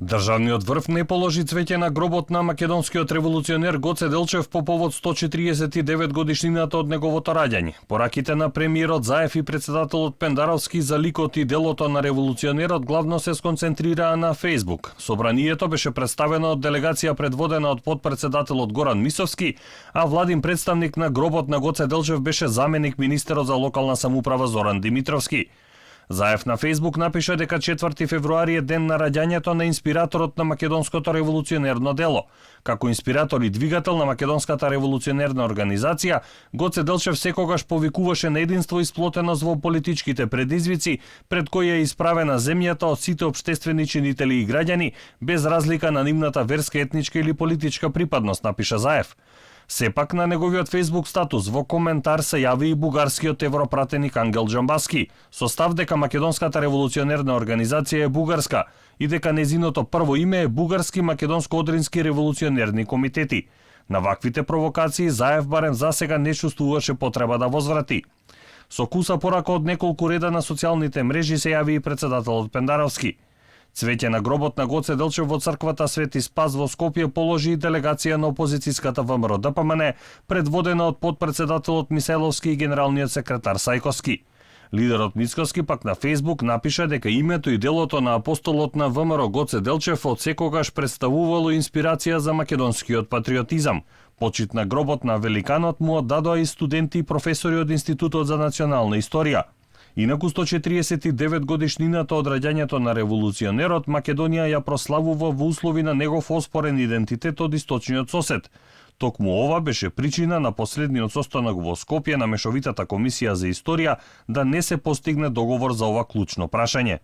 Државниот врв не положи цвеќе на гробот на македонскиот револуционер Гоце Делчев по повод 149 годишнината од неговото раѓање. Пораките на премиерот Заев и председателот Пендаровски за ликот и делото на револуционерот главно се сконцентрираа на Facebook. Собранието беше представено од делегација предводена од потпредседателот Горан Мисовски, а владин представник на гробот на Гоце Делчев беше заменик министерот за локална самоуправа Зоран Димитровски. Заев на Facebook напиша дека 4 февруари е ден на раѓањето на инспираторот на македонското револуционерно дело. Како инспиратор и двигател на македонската револуционерна организација, Гоце Делчев секогаш повикуваше на единство и сплотеност во политичките предизвици пред кои е исправена земјата од сите општествени чинители и граѓани, без разлика на нивната верска, етничка или политичка припадност, напиша Заев. Сепак на неговиот Facebook статус во коментар се јави и бугарскиот европратеник Ангел Џамбаски, со став дека македонската револуционерна организација е бугарска и дека незиното прво име е Бугарски македонско-одрински револуционерни комитети. На ваквите провокации Заев барем засега не чувствуваше потреба да возврати. Со куса порака од неколку реда на социјалните мрежи се јави и председателот Пендаровски. Цвеќе на гробот на Гоце Делчев во црквата Свети Спас во Скопје положи и делегација на опозицијската ВМРО ДПМН, предводена од потпредседателот Миселовски и генералниот секретар Сајковски. Лидерот Мицкоски пак на Facebook напиша дека името и делото на апостолот на ВМРО Гоце Делчев од секогаш представувало инспирација за македонскиот патриотизам. Почит на гробот на великанот му оддадоа и студенти и професори од Институтот за национална историја. Инаку 149 годишнината од раѓањето на револуционерот Македонија ја прославува во услови на негов оспорен идентитет од источниот сосед. Токму ова беше причина на последниот состанок во Скопје на Мешовитата комисија за историја да не се постигне договор за ова клучно прашање.